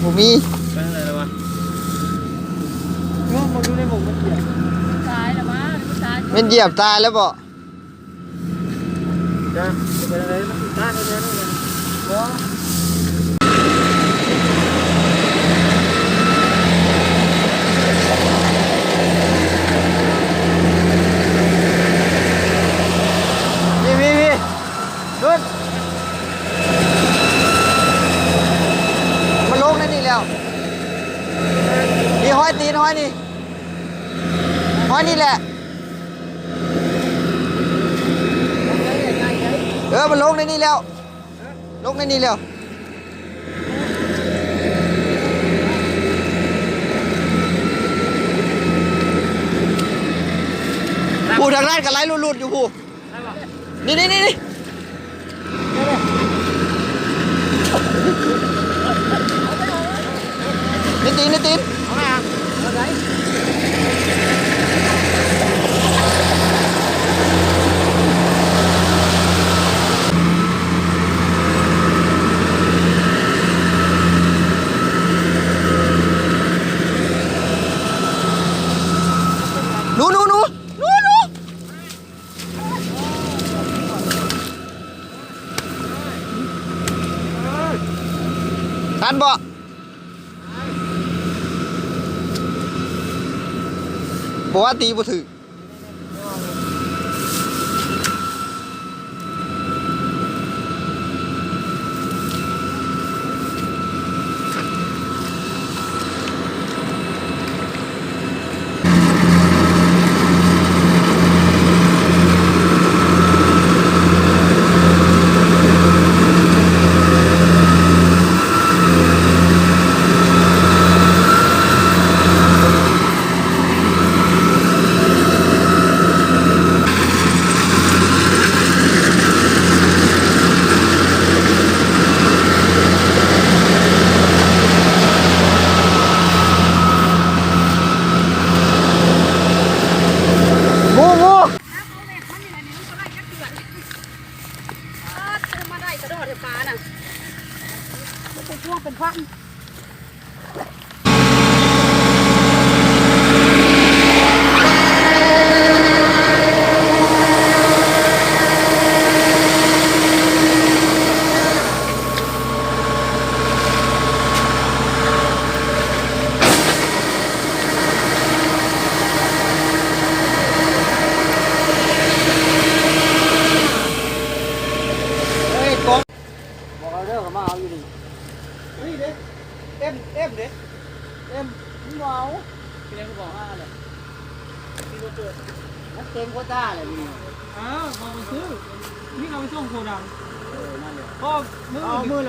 ບໍ່ມີ ໄປທາງໃດແລ້ວວະ? ເອີ ມັນຢູ່ໃນໝ່ອງມັນຢຽບ ຕາຍແລ້ວວະ ມັນຕາຍ ແມ່ນຢຽບຕາຍແລ້ວບໍ່? ຈ້າ ໄປທາງໃດ ມັນຕິດຕາມໄປແລ້ວນັ້ນແຫຼະ ບໍ່ ພີ່ ພີ່ ພີ່ ດຸດ ມັນລົງໃນນີ້ແລ້ວ ນີ້ຮອຍຕີນ ຮອຍນີ້ ຮອຍນີ້ແຫຼະ. ເອີ ມັນລົງໃນນີ້ແລ້ວ ລົງໃນນີ້ແລ້ວ ຜູ້ທາງນັ້ນກໍໄລ່ຫຼຸດໆຢູ່ຜູ້ ນີ້ໆໆໆ. ໃນຕີນ ໃນຕີນ ເອົາໄປຫາ ເອົາໄປ ໜູ ໜູ ໜູ ໜູ ໜູ. ທັນບໍ່? ບໍ່ວ່າຕີບໍ່ຖືກ. ງູ ງູ ມາໄດ້ກະດອກແທ້ປານະ ເປັນພວງເປັນພັນ. ເຮີ້ຍ ກ້ອງ ບອກເອົາເດີ ເຂົາມາເອົາຢູ່ນີ້ ນີ້ເດ້ ເອັມ ເອັມເດ້ ເອັມ ມັນບໍ່ເອົາ ເປັນຫຍັງຄືບໍ່ມາແຫຼະ ມັນເຕັມໂຄຕ້າແຫຼະມື້ນີ້ ເອີ ເຂົາໄປຊື້ ນີ້ເຂົາໄປສົ່ງໂກດັງ ເອີ ນັ້ນແຫຼະ ເພາະມື້ ເອົາມື້ລະ